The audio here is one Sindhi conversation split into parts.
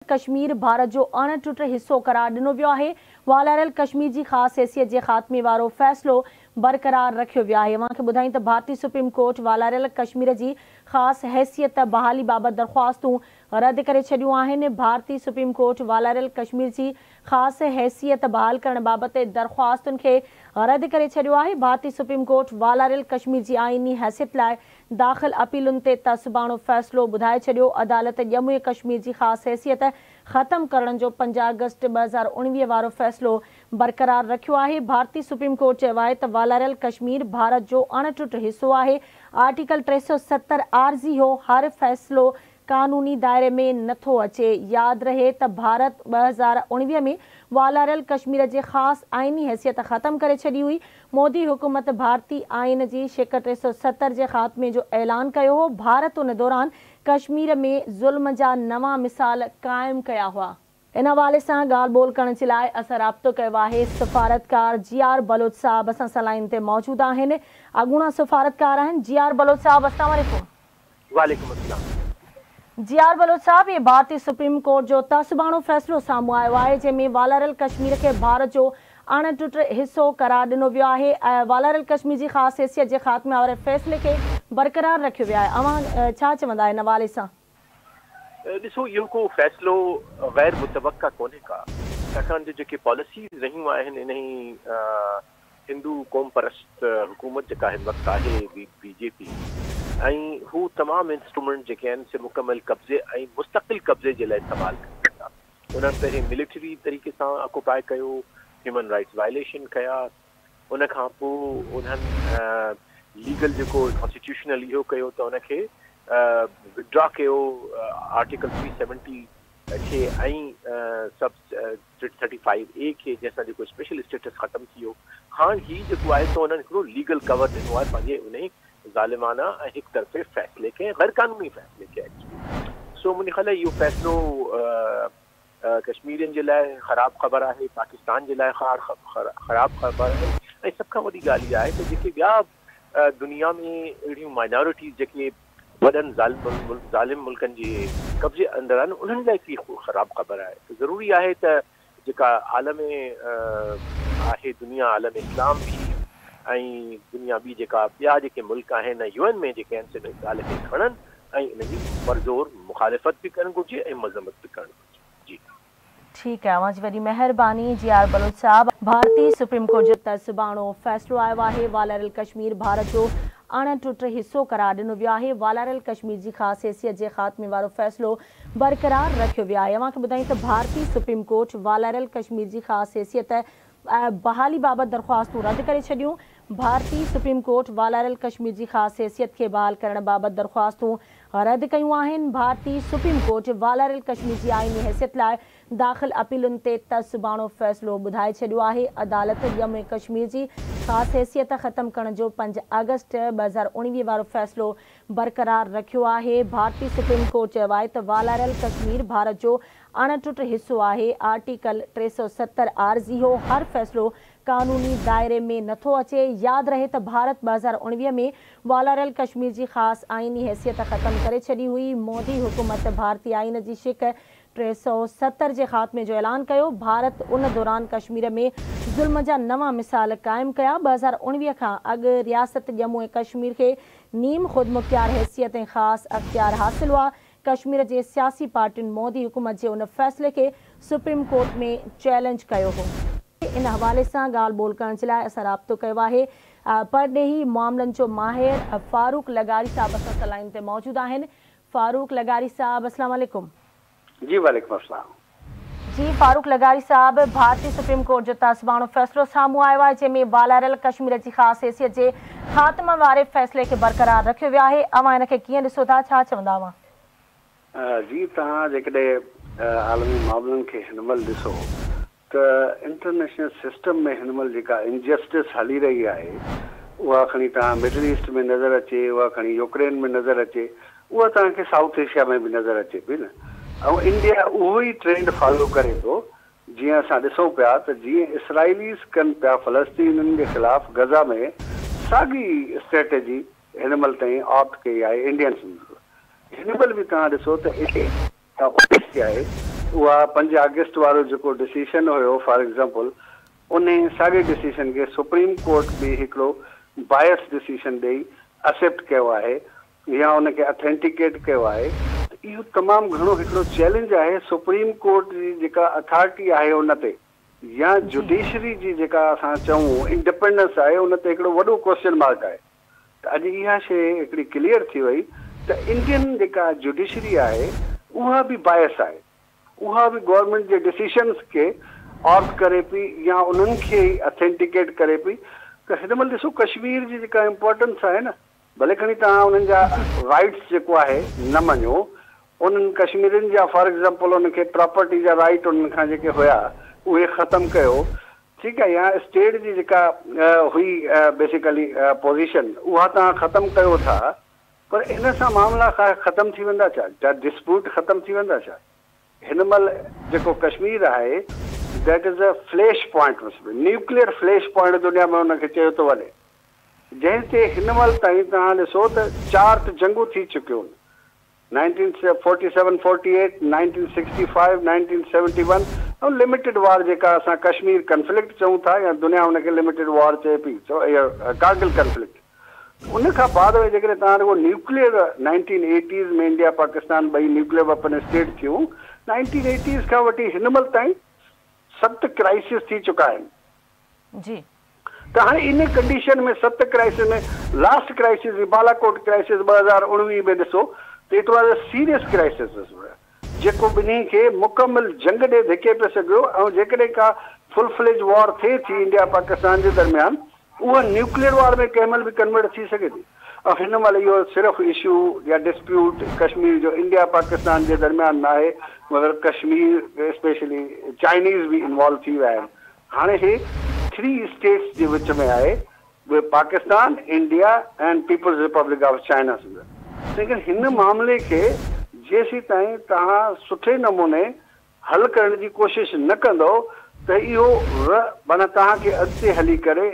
ڪشمير ڀارت جو اڻ ٽٽ حصو قرار ڏنو ويو آهي. والاريل ڪشمير جي خاص حيثيت جي خاتمي وارو فيصلو برقرار رکيو ويو آهي. اوهان کي ٻڌايون ته ڀارتي سپريم ڪورٽ والاريل ڪشمير جي خاص حيثيت بحالي بابت درخواستون رد ڪري ڇڏيون آهن. ڀارتي سپريم ڪورٽ والاريل ڪشمير جي خاص حيثيت بحال ڪرڻ بابت درخواستن کي رد ڪري ڇڏيو آهي. ڀارتي سپريم ڪورٽ والاريل ڪشمير جي آئيني حيثيت لاء داخل اپيلن تي تعصباڻو فيصلو ٻڌائي ڇڏيو. عدالت ڄمون ۽ ڪشمير جي خاص حيثيت ختم ڪرڻ جو 5 آگسٽ 2019 وارو فيصلو برقرار رکيو آهي. ڀارتي سپريم ڪورٽ چيو آهي ته والاريل ڪشمير ڀارت جو اڻ ٽٽ حصو آهي. آرٽيڪل 370 عارضي هو، هر فيصلو قانوني دائري ۾ نٿو اچي. ياد رهي ته ڀارت 2019 ۾ والاريل ڪشمير جي خاص آئيني حيثيت ختم ڪري ڇڏي هئي. مودي حڪومت ڀارتي آئين جي شق 370 جي خاتمي جو اعلان ڪيو هو. ڀارت ان دوران ڪشمير ۾ ظلم جا نوان مثال قائم ڪيا هئا. ان حوالي سان ڳالهه ٻولهه ڪرڻ جي لاء اسان رابطو ڪيو آهي سفارتڪار جي آر بلوچ صاحب اسان سان لائين تي موجود آهن. اڳوڻا سفارتڪار آهن. جي آر بلوچ صاحب، السلام عليڪم. وعليڪم السلام. جي آر بلوچ صاحب، هي ڀارتي سپريم ڪورٽ جو تعصباڻو فيصلو سامهون آيو آهي، جنهن ۾ والاريل ڪشمير کي ڀارت جو اڻ ٽٽ حصو قرار ڏنو ويو آهي ۽ والاريل ڪشمير جي خاص حيثيت جي خاتمي واري فيصلي کي برقرار رکيو ويو آهي. اوهان ڇا چوندا ان حوالي سان؟ ڏسو، اهو ڪو فيصلو غير متوقع ڪونهي ڪا، ڇاڪاڻ جو جيڪي پاليسيز رهيون آهن انهي هندو قوم پرست حڪومت جيڪا هن وقت آهي بي جي پي، ۽ هو تمام انسٽرومينٽ جيڪي آهن سي مڪمل قبضي ۽ مستقل قبضي جي لاء استعمال ڪن ٿا. انهن پهرين ملٽري طريقي سان آڪوپائي ڪيو، هيومن رائٽس وائليشن ڪيا، ان کان پوء انهن ليگل جيڪو ڪانسٽيٽيوشنل اهو ڪيو ته ان کي وڊرا ڪيو آرٽيڪل 370 کي ۽ سب 35 اي کي، جنهن سان جيڪو اسپيشل اسٽيٽس ختم ٿي ويو. هاڻ هي جيڪو آهي سو انهن هڪڙو ليگل ڪور ڏنو آهي پنهنجي انهي ظالمانه ۽ هڪ طرفي فيصلي کي، غير قانوني فيصلي کي ايڪچولي. سو منهنجي خيال اهو فيصلو ڪشميرين جي لاء خراب خبر آهي، پاڪستان جي لاء خراب خبر آهي، ۽ سڀ کان وڏي ڳالهه اها آهي ته جيڪي ٻيا دنيا ۾ اهڙيون مائنارٽيز جيڪي وڏن ظالم ملڪن جي قبضي اندر آهن، انهن لاء هڪڙي خراب خبر آهي ته ضروري آهي ته جيڪا عالم آهي دنيا، عالم اسلام به ۽ دنيا ٻي جيڪا ٻيا جيڪي ملڪ آهن ۽ يو اين ۾ جيڪي آهن، سي ان ڳالهه کي کڻن ۽ ان جي پرزور مخالفت به ڪرڻ گهرجي ۽ مذمت به ڪرڻ گهرجي. جي. ٺيڪ آهي، اوهان جي وڏي مهرباني جي آر بلوچ صاحب. ڀارتي سپريم ڪورٽ جو تعصباڻو فيصلو آيو آهي، والاريل ڪشمير ڀارت جو اڻ ٽٽ حصو قرار ڏنو ويو آهي، والاريل ڪشمير جي خاص حيثيت جي خاتمي وارو فيصلو برقرار رکيو ويو آهي. اوهان کي ٻڌايون ته ڀارتي سپريم ڪورٽ والاريل ڪشمير جي خاص حيثيت بحالي بابت درخواستون رد ڪري ڇڏيون. ڀارتي سپريم ڪورٽ والاريل ڪشمير جي خاص حيثيت کي بحال ڪرڻ بابت درخواستون رد ڪيون آهن. ڀارتي سپريم ڪورٽ والاريل ڪشمير جي آئيني حيثيت لاء داخل اپيلن تي تعصباڻو فيصلو ٻڌائي ڇڏيو آهي. عدالت ڄمون ۽ ڪشمير جي خاص حيثيت ختم ڪرڻ جو 5 آگسٽ 2019 وارو فيصلو برقرار رکيو آهي. ڀارتي سپريم ڪورٽ چيو آهي ته والاريل ڪشمير ڀارت جو اڻ ٽٽ حصو آهي، آرٽيڪل 370 عارضي هو، هر فيصلو قانوني دائري ۾ نٿو اچي. ياد رهي ته ڀارت 2019 ۾ والاريل ڪشمير جي خاص آئيني حيثيت ختم ڪري ڇڏي هئي. مودي حڪومت ڀارتي آئين جي شق 370 جي خاتمي جو اعلان ڪيو. ڀارت ان دوران ڪشمير ۾ ظلم جا نوان مثال قائم ڪيا. 2019 کان اڳ رياست ڄمون ۽ ڪشمير کي نيم خودمختيار حيثيت ۽ خاص اختيار حاصل هئا. ڪشمير جي سياسي پارٽين مودي حڪومت جي ان فيصلي کي سپريم ڪورٽ ۾ چئلينج ڪيو هو. ان حوالي سان ڳالهه ٻولهه ڪرڻ جي لاء اسان رابطو ڪيو آهي پرڏيهي معاملن جو ماهر فاروق لغاري صاحب اسان سان لائين تي موجود آهن. فاروق لغاري صاحب، السلام عليڪم. جي وعليڪم السلام. جي فاروق لغاري صاحب، ڀارتي سپريم ڪورٽ جو تعصباڻو فيصلو سامهون آيو آهي، جنهن ۾ والاريل ڪشمير جي خاص حيثيت جي خاتمي واري فيصلي کي برقرار رکيو ويو آهي. اوهان ان کي ڪيئن ڏسو ٿا، ڇا چوندا اوهان؟ جي توهان جيڪڏهن عالمي معاملن کي هن مهل ڏسو ته انٽرنيشنل سسٽم ۾ هن مهل جيڪا انجسٽس هلي رهي آهي، اها کڻي توهان مڊل ايسٽ ۾ نظر اچي، اها کڻي يوڪرين ۾ نظر اچي، اها توهان کي سائوٿ ايشيا ۾ به نظر اچي پئي نه. ۽ انڊيا اهو ئي ٽرينڊ فالو ڪري ٿو، جيئن اسان ڏسون پيا ته جيئن اسرائيليز ڪن پيا فلسطينين جي خلاف غزه ۾، ساڳي اسٽريٽجي هن مهل تائين آپٽ ڪئي آهي انڊينز. هن مهل به توهان ڏسو ته انڊيا پاليسي آهي اها 5 آگسٽ وارو جيڪو ڊسيشن هيو فار ايگزامپل انهي ساڳئي ڊسيشن کي سپريم ڪورٽ به هڪڙو بايس ڊسيشن ڏئي اسيپٽ ڪيو آهي يا ان کي اٿينٽيڪيٽ ڪيو آهي ته اهو تمام گهڻو هڪڙو چئلينج آهي سپريم ڪورٽ جي جيڪا اٿارٽي آهي ان تي يا جوڊيشري جي جيڪا اسان چئون انڊپينڊنس آهي ان تي هڪڙو وڏو ڪوئسچن مارڪ آهي ته اڄ اها شيء هڪڙي ڪليئر ٿي وئي ته انڊين جيڪا جوڊيشري آهي اها به بايس آهي اها به گورنمينٽ جي ڊسيشنز کي آپٽ ڪري پئي يا انهن کي ئي اٿينٽيڪيٽ ڪري پئي ته هن مهل ڏسو ڪشمير جي جيڪا امپارٽنس آهي نه ڀلي کڻي توهان انهن جا رائيٽس جيڪو آهي نه مڃو انهن ڪشميرين جا فار ايگزامپل انهن کي پراپرٽي جا رائيٽ انهن کان جيڪي هيا اهي ختم ڪيو ٺيڪ آهي يا اسٽيٽ جي جيڪا هئي بيسيڪلي پوزيشن اها توهان ختم ڪيو ٿا پر ان سان معاملا ختم ٿي ويندا ڇا؟ ڇا ڊسپيوٽ ختم ٿي ويندا ڇا؟ هن مهل جيڪو ڪشمير آهي that is a flash point nuclear flash point دنيا ۾ ان کي چيو ٿو وڃي جنهن تي هن مهل تائين توهان ڏسو ته 4 ته جنگون ٿي چڪيون آهن 1947، 48، 1965، 1971 ۽ لميٽيڊ وار جيڪا اسان ڪشمير ڪنفلڪٽ چئون ٿا يا دنيا ان کي لميٽيڊ وار چئي پئي سو اها ڪارگل ڪنفلڪٽ ان کان بعد ۾ جيڪڏهن توهان رڳو نيوڪليئر 1980s ۾ India Pakistan ٻئي نيوڪليئر ويپن اسٽيٽ ٿيون 1980s کان وٺي هن مهل تائين 7 ڪرائسس ٿي چڪا آهن. جي. ته هاڻي ان condition ۾ 7 crisis ۾ last crisis هي بالاڪوٽ ڪرائسس 2019 ۾ ڏسو ته it was a serious crisis جيڪو ٻنهي کي مڪمل جنگ ڏي ڌڪي پئي سگهيو ۽ جيڪڏهن ڪا فل فليج وار ٿئي ٿي انڊيا پاڪستان جي درميان اها نيوڪليئر وار ۾ ڪنهن مهل به ڪنورٽ ٿي سگهي ٿي ۽ هن مهل اهو صرف اشو يا ڊسپيوٽ ڪشمير جو انڊيا پاڪستان جي درميان ناهي مگر ڪشمير اسپيشلي چائنيز به انوالو ٿي ويا آهن هاڻي هي ٿري اسٽيٽس جي وچ ۾ آهي اهي Pakistan, India and Peoples Republic of China سمجهه. تنهنڪري هن معاملي کي جيسيتائين توهان سٺي نموني حل ڪرڻ جي ڪوشش نه ڪندؤ ته اهو معنيٰ توهان کي اڳتي هلي ڪري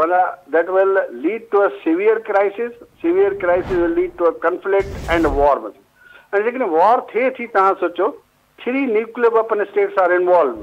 معنيٰ that will lead to a severe crisis, severe crisis will lead to a conflict and war ۽ جيڪڏهن وار ٿئي ٿي توهان سوچو 3 nuclear weapon states are involved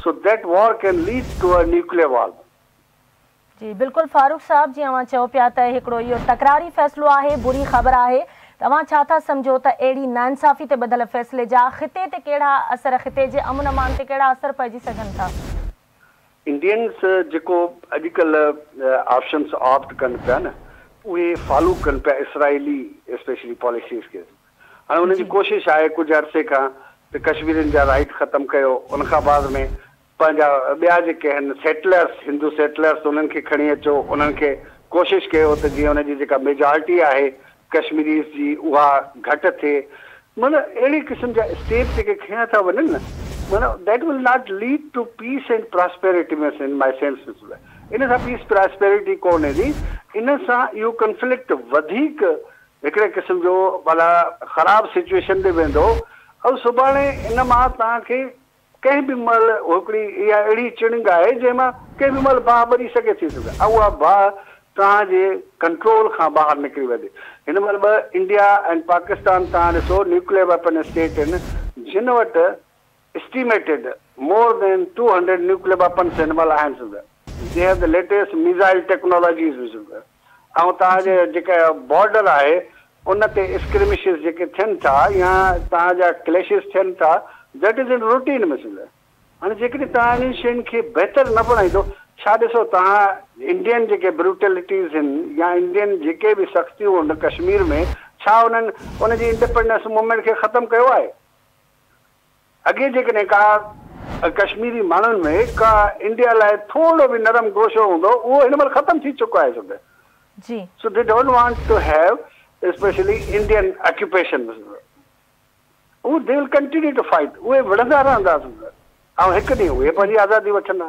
so that war can lead to a nuclear war. جي بلڪل فاروق صاحب جيئن اوهان چئو پيا ته هڪڙو اهو تڪراري فيصلو آهي بري خبر آهي ته اوهان ڇا ٿا سمجهو ته اهڙي ناانصافي تي ٻڌل فيصلي جا خطي تي ڪهڙا اثر خطي جي امن امان تي ڪهڙا اثر پئجي سگهن ٿا؟ انڊينس جيڪو اڄڪلهه آپشنس آپٽ ڪن پيا نه اهي فالو ڪن پيا اسرائيلي اسپيشلي پاليسيز کي هاڻي انهن جي ڪوشش آهي ڪجهه عرصي کان ته ڪشميرين جا رائيٽ ختم ڪيو ان کان بعد ۾ پنهنجا ٻيا جيڪي آهن سيٽلرس هندو سيٽلرس انهن کي کڻي اچو انهن کي ڪوشش ڪيو ته جيئن ان جي جيڪا ميجارٽي آهي ڪشميريز جي اها گهٽ ٿئي معنيٰ اهڙي قسم جا اسٽيپ جيڪي کنيا ٿا وڃن نه معنيٰ that will not lead to peace and prosperity in my sense ان سان پيس پراسپيرٽي ڪونه ايندي ان سان اهو ڪنفلڪٽ وڌيڪ هڪڙي قسم جو معنيٰ خراب سچوئيشن ڏي ويندو ۽ سڀاڻي ان مان توهان کي ڪنهن به مهل هڪڙي اها اهڙي چڻنگ آهي جنهن مان ڪنهن به مهل باهه ٻري سگهي ٿي ۽ اها باهه توهان جي ڪنٽرول کان ٻاهر نڪري ويندي. هن مهل ٻه انڊيا ۽ پاڪستان توهان ڏسو نيوڪليئر ويپن اسٽيٽ آهن جن وٽ estimated more than 200 nuclear weapons هن مهل آهن سمجهه they have the latest missile technologies به سمجهه ۽ توهان جي جيڪا بارڊر آهي ان تي اسڪرمشز جيڪي ٿين ٿا يا توهان جا ڪليشز ٿين ٿا that is in routine ۾ سمجهه هاڻي جيڪڏهن توهان انهن شين کي بهتر نه بڻائيندو ڇا ڏسو توهان انڊين جيڪي بروٽلٽيز آهن يا انڊين جيڪي به سختيون آهن ڪشمير ۾ ڇا انهن ان جي انڊيپينڊنس موومينٽ کي ختم ڪيو آهي؟ اڳي جيڪڏهن ڪا ڪشميري ماڻهن ۾ ڪا انڊيا لاء ٿورو به نرم گوشو هوندو اهو هن مهل ختم ٿي چڪو آهي سمجهه جي. So they don't want to have specially Indian occupation هو they will continue to fight اهي وڙهندا رهندا سمجهه ۽ هڪ ڏينهن اهي پنهنجي آزادي وٺندا.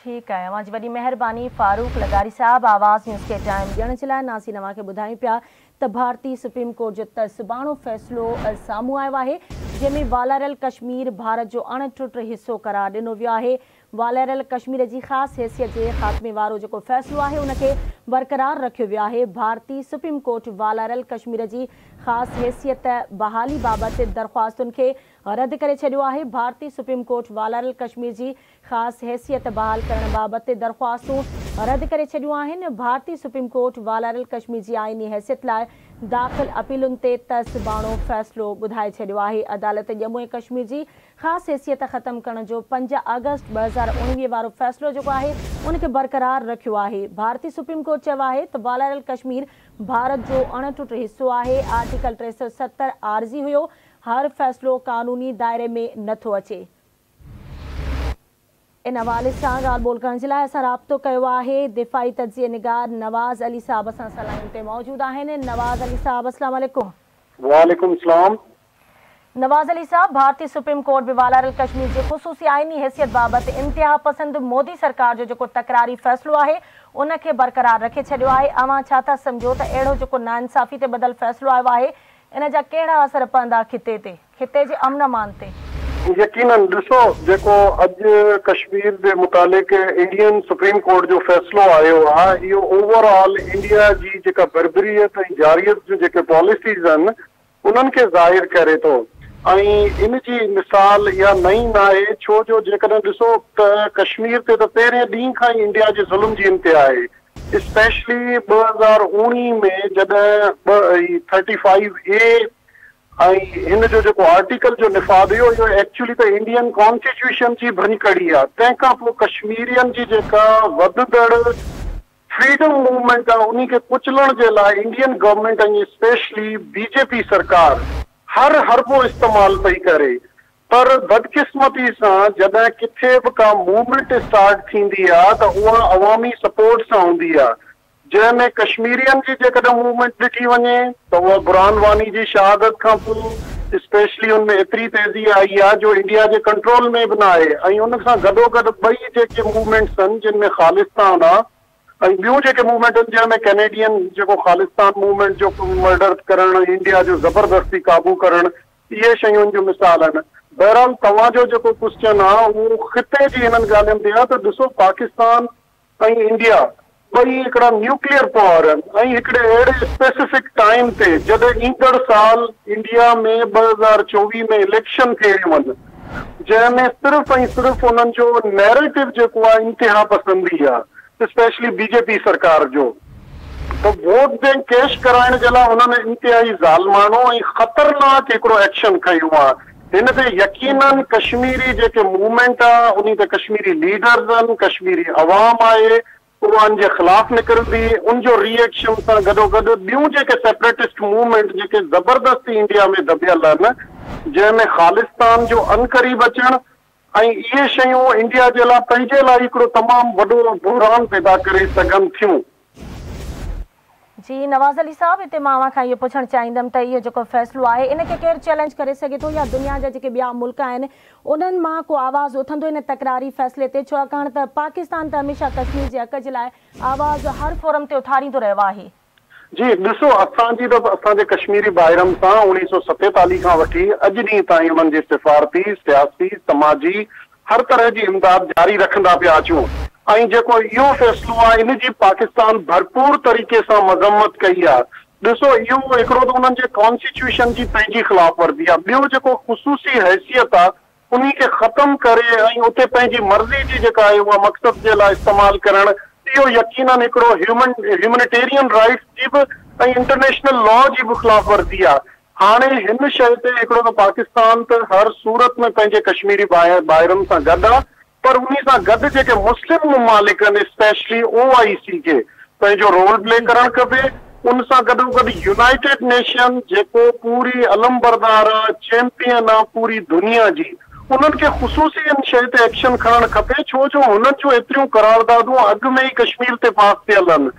ٺيڪ آهي اوهان جي وڏي مهرباني فاروق لغاري صاحب آواز نيوز کي ٽائيم ڏيڻ جي لاء ناظرين اوهان کي ٻڌايون پيا ته ڀارتي سپريم ڪورٽ جو تعصباڻو فيصلو سامهون آيو آهي جنهن ۾ والاريل ڪشمير ڀارت جو اڻ ٽٽ حصو قرار ڏنو ويو آهي. والاريل ڪشمير جي خاص حيثيت جي خاتمي وارو جيڪو فيصلو آهي ان کي برقرار رکيو ويو آهي. ڀارتي سپريم ڪورٽ والاريل ڪشمير جي خاص حيثيت بحالي بابت درخواستن کي رد ڪري ڇڏيو آهي. ڀارتي سپريم ڪورٽ والاريل ڪشمير جي خاص حيثيت بحال ڪرڻ بابت درخواستون رد ڪري ڇڏيون آهن. ڀارتي سپريم ڪورٽ والاريل ڪشمير جي آئيني حيثيت لاء داخل اپيلن تي تعصباڻو فيصلو ٻڌائي ڇڏيو آهي. عدالت ڄمون ۽ ڪشمير جي خاص حيثيت ختم ڪرڻ جو 5 آگسٽ 2019 وارو فيصلو جيڪو آهي ان کي برقرار رکيو آهي. ڀارتي سپريم ڪورٽ چيو آهي ته والاريل ڪشمير ڀارت جو اڻٽٽ حصو آهي، آرٽيڪل 370 عارضي هيو، هر فيصلو قانوني دائري ۾ نٿو اچي. ان حوالي سان ڳالهه ٻولهه ڪرڻ جي لاء اسان رابطو ڪيو آهي دفاعي تجزيه نگار نواز علي صاحب اسان سان لائين تي موجود آهن. نواز علي صاحب السلام عليڪم. وعليڪم السلام. نواز علي صاحب، ڀارتي سپريم ڪورٽ به والاريل ڪشمير جي خصوصي آئيني حيثيت بابت انتها پسند مودي سرڪار جو جيڪو تڪراري فيصلو آهي ان کي برقرار رکي ڇڏيو آهي. اوهان ڇا ٿا سمجهو ته اهڙو جيڪو ناانصافي تي ٻڌل فيصلو آيو آهي ان جا ڪهڙا اثر پوندا خطي تي، خطي جي امن امان تي؟ يقينن ڏسو جيڪو اڄ ڪشمير جي متعلق انڊين سپريم ڪورٽ جو فيصلو آيو آهي اهو اوور آل انڊيا جي جيڪا بربريت ۽ جارحيت جون جيڪي پاليسيز آهن انهن کي ظاهر ڪري ٿو ۽ ان جي مثال اها نئين ناهي ڇو جو جيڪڏهن ڏسو ته ڪشمير تي ته پهرين ڏينهن کان ئي انڊيا جي ظلم جي انتها آهي اسپيشلي 2019 ۾ جڏهن ٻه ٿرٽي فائيو اي ۽ هن جو جيڪو آرٽيڪل جو نفاذ هيو اهو ايڪچولي ته انڊين ڪانسٽيٽيوشن جي ڀڃڪڙي آهي تنهن کان پوء ڪشميرين جي جيڪا وڌندڙ فريڊم موومينٽ آهي انهي کي ڪچلڻ جي لاء Indian government ۽ specially B J P سرڪار هر حربو استعمال پئي ڪري پر بدقسمتي سان جڏهن ڪٿي به ڪا موومينٽ اسٽارٽ ٿيندي آهي ته اها عوامي سپورٽ سان هوندي آهي جنهن ۾ ڪشميرين جي جيڪڏهن موومينٽ ڏٺي وڃي ته اها برهان واني جي شهادت کان پوء اسپيشلي ان ۾ ايتري تيزي آئي آهي جو انڊيا جي ڪنٽرول ۾ به نه آهي ۽ ان سان گڏوگڏ ٻئي جيڪي موومينٽس آهن جن ۾ خالصتان آهي ۽ ٻيون جيڪي موومينٽ آهن جنهن ۾ ڪينيڊين جيڪو خالصتان موومينٽ جو مرڊر ڪرڻ ۽ انڊيا جو زبردستي قابو ڪرڻ اهي شيون جو مثال آهن. بهرحال توهان جو جيڪو ڪوسچن آهي اهو خطي جي هنن ڳالهين تي آهي ته ڏسو پاڪستان ۽ انڊيا ٻئي هڪڙا نيوڪليئر پاور آهن ۽ هڪڙي اهڙي اسپيسفڪ ٽائيم تي جڏهن ايندڙ سال انڊيا ۾ 2024 ۾ اليڪشن ٿيڻيون آهن جنهن ۾ صرف ۽ صرف انهن جو نيريٽو جيڪو آهي انتها پسندي آهي اسپيشلي بي جي پي سرڪار جو ته ووٽ بينڪ ڪيش ڪرائڻ جي لاء انهن انتهائي ظالماڻو ۽ خطرناڪ هڪڙو ايڪشن کنيو آهي. هن تي يقينن ڪشميري جيڪي موومينٽ آ انهي تي ڪشميري ليڊرز آهن ڪشميري عوام آهي اها ان جي خلاف نڪرندي ان جو ري ايڪشن سان گڏوگڏ ٻيون جيڪي سيپريٽسٽ موومينٽ جيڪي زبردستي انڊيا ۾ دٻيل آهن جنهن ۾ خالصتان جو عنقريب اچڻ ۽ اهي شيون انڊيا جي لاء پنهنجي لاء هڪڙو تمام وڏو بحران پيدا ڪري سگهن ٿيون. جي نواز علي صاحب هتي مان اوهان کان اهو پڇڻ چاهيندم ته اهو جيڪو فيصلو آهي ان کي ڪير چئلينج ڪري سگهي ٿو يا دنيا جا جيڪي ٻيا ملڪ آهن انهن مان ڪو آواز اٿندو ان تڪراري فيصلي تي ڇاڪاڻ ته پاڪستان ته هميشه ڪشمير جي حق جي لاء آواز هر فورم تي اٿاريندو رهيو آهي. جي ڏسو اسان جي ته اسان جي ڪشميري ڀائرن سان 1947 کان وٺي اڄ ڏينهن تائين انهن جي سفارتي، سياسي، سماجي هر طرح جي امداد جاري رکندا پيا اچون ۽ جيڪو اهو فيصلو آهي ان جي پاڪستان ڀرپور طريقي سان مذمت ڪئي آهي. ڏسو اهو هڪڙو ته انهن جي ڪانسٽيٽيوشن جي پنهنجي خلاف ورزي آهي ٻيو جيڪو خصوصي حيثيت آهي انهي کي ختم ڪري ۽ اتي پنهنجي مرضي جي جيڪا آهي اها مقصد جي لاء استعمال ڪرڻ اهو يقينن هڪڙو هيومن هيومنيٽيرين رائيٽس جي به ۽ انٽرنيشنل لا جي به خلاف ورزي آهي. هاڻي هن شيء تي هڪڙو ته پاڪستان ته هر صورت ۾ پنهنجي ڪشميري ڀائرن سان گڏ آ پر انهي سان گڏ جيڪي مسلم ممالڪ آهن اسپيشلي او آئي سي کي پنهنجو رول پلي ڪرڻ کپي ان سان گڏوگڏ يونائيٽيڊ نيشن جيڪو پوري علمبردار آ چيمپيئن آ پوري دنيا جي انهن کي خصوصي ان شيء تي ايڪشن کڻڻ کپي ڇو جو هنن جون ايتريون قراردادون اڳ ۾ ئي ڪشمير تي پاس ٿيل آهن.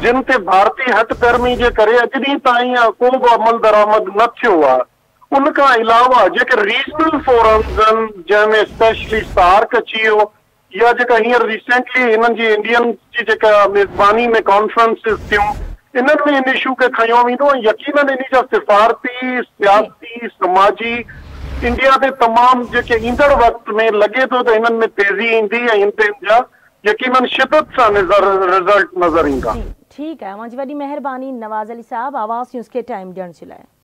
جن تي ڀارتي هٺ ڌرمي جي ڪري اڄ ڏينهن تائين ڪو به عملدرآمد نه ٿيو آهي. ان کان علاوه جيڪي ريجنل فورمز آهن جنهن ۾ اسپيشلي سارڪ اچي ويو يا جيڪا هينئر ريسينٽلي هنن جي انڊينز جي جيڪا ميزباني ۾ ڪانفرنسز ٿيون انهن ۾ ان اشو کي کنيو ويندو ۽ يقينن انهي جا سفارتي، سياسي، سماجي انڊيا تي تمام جيڪي ايندڙ وقت ۾ لڳي ٿو ته هنن ۾ تيزي ايندي ۽ هن تي ان جا يقينن شدت سان نظر رزلٽ نظر ايندا. جي ٺيڪ آهي اوهان جي وڏي مهرباني نواز علي صاحب آواز نيوز کي ٽائيم ڏيڻ جي لاء.